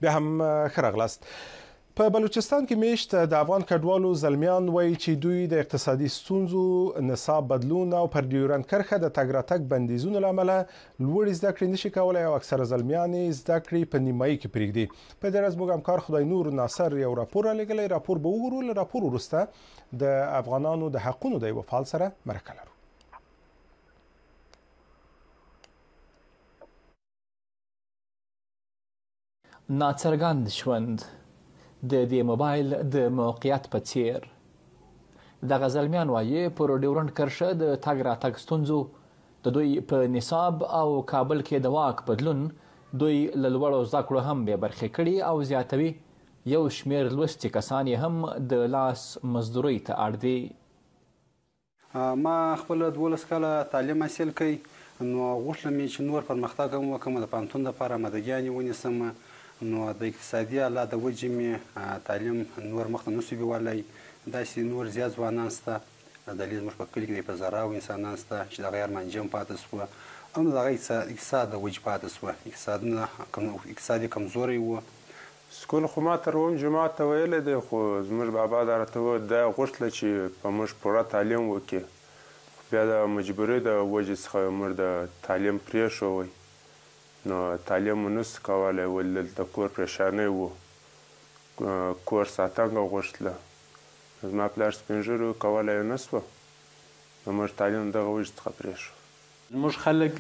بیا هم ښه راغلاست. په بلوچستان کې میشت د افغان کډوالو زلمیان وایي چې دوی د اقتصادي ستونزو، نصاب بدلون او پر ډیورند کرښه د تګ راتګ بندیزونو له امله لوړې زده کړې نشي کولای او اکثره زلمیان یې زده کړې په نیمایي کې پرېږدي. په دې اړه زموږ همکار خدای نور ناصر یو راپور رالیږلی، راپور به وګورو، له راپور وروسته د افغانانو د حقونو د یوه فعال سره مرکه لرو. ناڅرګند ژوند د دې موبایل د موقعیت په څیر. دغه زلمیان وایي پر ډیورنډ کرښه د تګ راتګ ستونزو، د دوی په نصاب او کابل کې د واک بدلون دوی له لوړو زده کړو هم بې برخې کړي او زیاتوي یو شمېر لوستي کسان یې هم د لاس مزدورۍ ته اړ دي. ما خپل 12 کاله تعلیم حاصل کړ، نو غوښتل مې چې نور پرمختګ هم وکړم، د پوهنتون لپاره آمادګیانې ونیسم، نو د اقتصادي حالات د وجې مې تعلیم نور مخته نشو بیولی. داسې نور زیات ځوانان شته، دلې زموږ په کلي کې په زراو انسانان شته چې دغه ارمانجن پاتې شوه، هم دغه اقتصاد د وجې پاتې شوه، اقتصاد یې کمزوری و. سکول خو ما تر اوم جومات ته ویلی دی، خو زموږ بابا دا راته وویل، دا یې غوښتله چې په موږ پوره تعلیم وکړي، خو بیا د مجبورۍ د وجې څخه موږ د تعلیم پرېښوی، نو تعلیم مو نشو کولی، ولې دلته د کور پرېشانۍ وو، کور ساتنګه غوښتله، زما پلار سپین ږیری و، کولی یې نه شوه، نو موږ تعلیم دغه وجې څخه پرېښود. زموږ خلک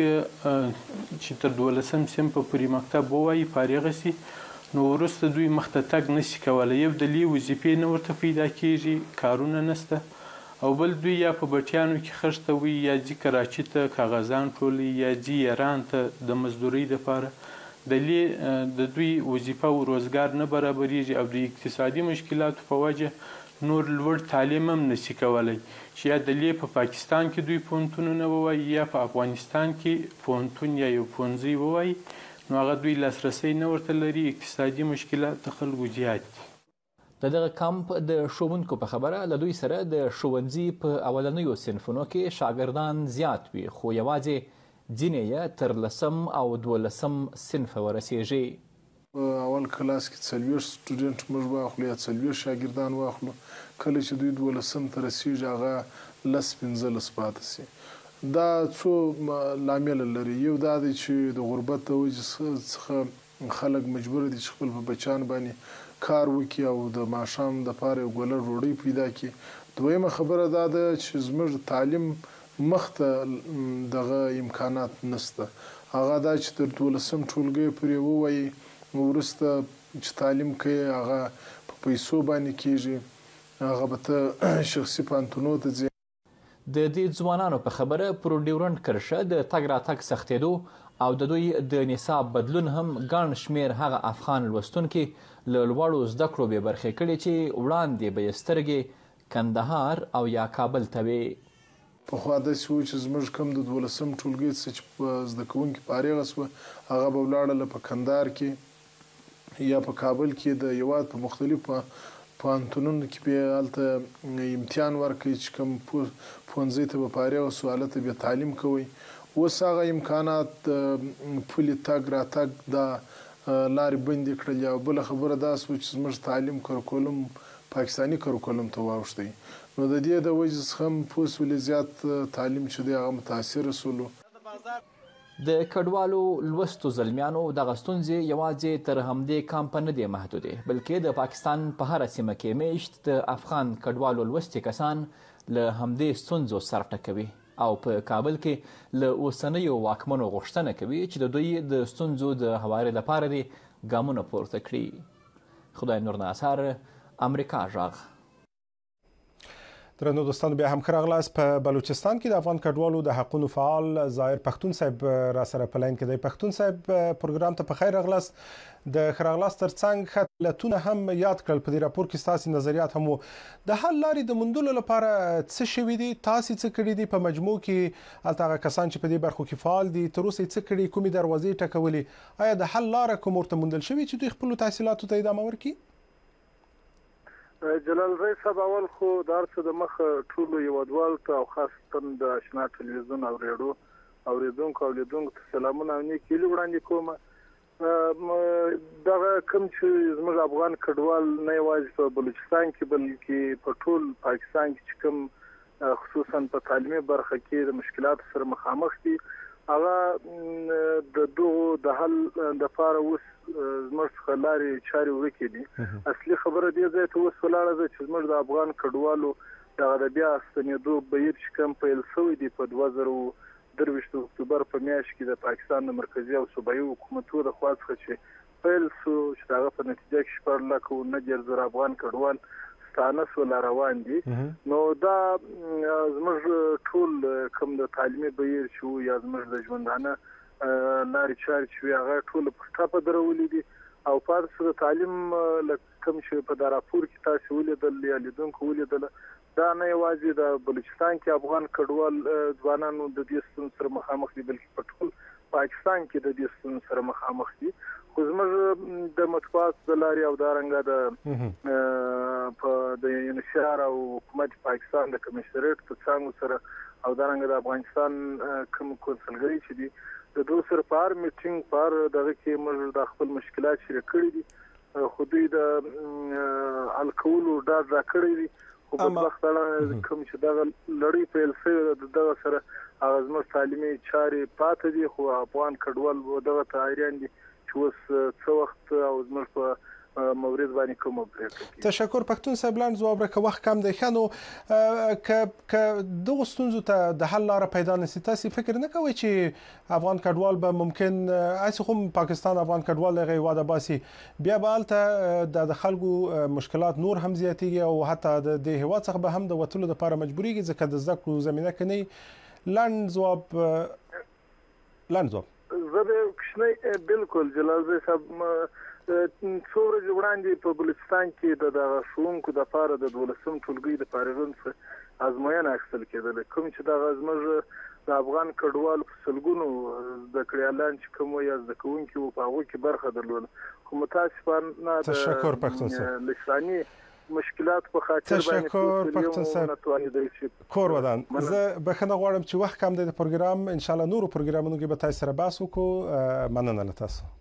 چې تر دولسم صنفه پورې مکتب ووایي، فارغه شي، نو وروسته دوی مخته تګ نشي کولی. یو د لې وظیفې نه ورته پیدا کیږي، کارونه نشته، او بل دوی یا په بټیانو کې خښته وي، یا ځي کراچي ته کاغذان ټولوي، یا ځي ایران ته د مزدورۍ دپاره. د لې د دوی وظیفه او روزګار نه برابریږي او د اقتصادي مشکلاتو په وجه نور لوړ تعلیم هم نشي کولی، چې یا د لې په پاکستان کې دوی پوهنتونونه ووایي، یا په افغانستان کې پوهنتون یا یو پوهنځی ووایي، نو هغه دوی لاسرسی نه ورته لري. اقتصادي مشکلات د خلکو زیات دي. د دغه کمپ د ښوونکو په خبره له دوی سره د ښوونځي په اولنیو صنفونو کې شاګردان زیات وي، خو یوازې ځینې یې تر لسم او دولسم صنفه ورسېږي. په اول کلاس کې 40 سټوډنټ موږ واخلو یا 40 شاګردان واخلو، کله چې دوی دولسم ته رسېږي هغه 10 15 پاتې شي. دا څو لامله لري. یو دا دی چې د غربت د وجې څخه خلک مجبور دي چې خپل په بچیانو باندې کار وکړي او د ماښام دپاره یو ګوله ډوډۍ پیدا کړي. دویمه خبره دا ده چې زموږ تعلیم مخته دغه امکانات نشته، هغه دا چې تر دولسم ټولګي پورې ووایي، وروسته چې تعلیم کوي هغه په پیسو باندې کیږي، هغه به ته شخصي پوهنتونو ته ځې. د دې ځوانانو په خبره پر ډیورنډ کرښه د تګ راتګ سختېدو او د دوی د نصاب بدلون هم ګڼ شمېر هغه افغان لوستونکي له لوړو زده کړو بې برخې کړي چې وړاندې به یې سترګې کندهار او یا کابل ته وې. پخوا داسې وو چې زموږ کوم د دولسم ټولګي څخه چې زده کوونکي فارغه شوه، هغه به ولاړله په کندهار کې یا په کابل کې د هېواد په مختلفو پوهنتونونو کې به هلته امتحان ورکړي چې کوم پوهنځي ته به فارغه شو هلته به تعلیم کوي. اوس هغه امکانات د پولې تګ راتګ دا لارې بندې کړلې. او بله خبره دا شوه چې زموږ تعلیم کرکولم پاکستاني کرکولم ته واوښتی، نو د دې د وجې څخه هم پوه شولې زیات تعلیم چې دی هغه متاثره شولو. د کډوالو لوستو زلمیانو دغه ستونزې یوازې تر همدې کمپه نه دي محدودې، بلکې د پاکستان په هره سیمه کې میشت د افغان کډوالو لوستي کسان له همدې ستونزو سر ټکوي او په کابل کې له اوسنیو واکمنو غوښتنه کوي چې د دوی د ستونزو د هواري لپاره دې ګامونه پورته کړي. خدای نور ناصر، امریکا غږ. درنو دوستانو بیا هم ښه راغلاست. په بلوچستان کې د افغان کډوالو د حقونو فعال ظاهر پښتون صاحب را سره په لاین کې دی. پښتون صاحب، پروګرام ته په خیر راغلاست. د ښه راغلاست ترڅنګ ښه علتونه هم یاد کړل، په دې راپور کې ستاسو نظریات هم وو. د حل لارې د موندلو لپاره څه شوي دي، تاسو څه کړي دي؟ په مجموع کې هلته هغه کسان چې په دې برخو کې فعال دي تر اوسه یې څه کړي، کومې دروازې ټکولي، آیا د حل لاره کوم ورته موندل شوې چې دوی خپلو تحصیلاتو ته ادامه ورکړي؟ جلال زی صاحب، اول خو د هر څه د مخه ټولو هیوادوالو ته او خاصتاً د آشنا ټلویزیون او ریډو اورېدونکو او لیدونکو ته سلامونه او نیکې هیلې وړاندې کوم. دغه کوم چې زموږ افغان کډوال نه یوازې په بلوچستان کې بلکې په ټول پاکستان کې چې کوم خصوصا په تعلیمي برخه کې د مشکلاتو سره مخامخ دي، هغه د دغو د حل لپاره اوس زموږ څخه لارې چارې ورکې دي. اصلي خبره دې ځای ته اوس ولاړه ده چې زموږ د افغان کډوالو دغه د بیا ستنېدو بهیر چې کوم پیل شوی دی په 2023 د اکتوبر په میاشت کې د پاکستان د مرکزي او صوبایي حکومتو د خوا څخه چې پیل شو، چې د هغه په نتیجه کې شپږ لکه او 39 زره افغان کډوال ستانه شول، روان دي. نو دا زموږ ټول کوم د تعلیمي بهیر چې وو یا زموږ د ژوندانه لارې چارې چې وي، هغه ټول په ټپه درولې دي. او پاتې شو د تعلیم، لکه کوم چې په دا راپور کې تاسو ولیدل یا لیدونکو ولیدل، دا نه یوازې د بلوچستان کې افغان کډوال ځوانانو د دې ستونزو سره مخامخ دي، بلکې په ټول پاکستان کې د دې ستونزو سره مخامخ دي. خو زموږ د مطبوعاتو د لارې او دارنګه د په د یونیسیار او حکومت پاکستان د کمشنریټ په څانګو سره او دارنګه د افغانستان کوم کونسلګري چې دي، د دوی سره په هر میټینګ، په هر دغه کې موږ د خپل مشکلات شریک کړي دي، خو دوی د حل کولو ډاډ راکړی دی. خو بدبختانه کوم چې دغه لړۍ پیل شوې ده، د دغه سره هغه زموږ تعلیمي چارې پاتې دي. خو افغان کډوال دغه ته حیران دي چې اوس څه وخت او زموږ په مورد باندې کومه پرېکړه کیږي. تشکر پښتون صاحب، لنډ ځواب راکړه، وخت کم دی. ښه نو که که دغو ستونزو ته د حل لاره پیدا نه سي، تاسو فکر نه کوئ چې افغان کډوال به ممکن، هسې خو پاکستان افغان کډوال له هغه هېواده باسي، بیا به هلته د خلکو مشکلات نور هم زیاتیږي او حتی د دې هېواد څخه به هم د وتلو لپاره مجبوریږي، ځکه د زده کړو زمینه که نه؟ لنډ ځواب، لنډ ځواب. زه به یو کوچنی، بالکل جلالزی صاحب، څو ورځې وړاندې په بلوچستان کې د دغه ښوونکو دپاره د دولسم ټولګي د فارغینو څخه ازموینه اخیستل کېدله، کوم چې دغه زموږ د افغان کډوالو په سلګونو زده کړیالان چې کوم وو یا زده کوونکي وو، په هغو کې برخه درلوده، خو متاسفانه د تشکر پښتون صاحب. لساني مشکلاتو په خاطر باندې تشکر پښتون صاحب، کور ودان. زه بخښنه غواړم چې وخت کم دی د پروګرام، ان شاء الله نورو پروګرامونو کې به تاسو سره بحث وکړو. مننه له تاسو.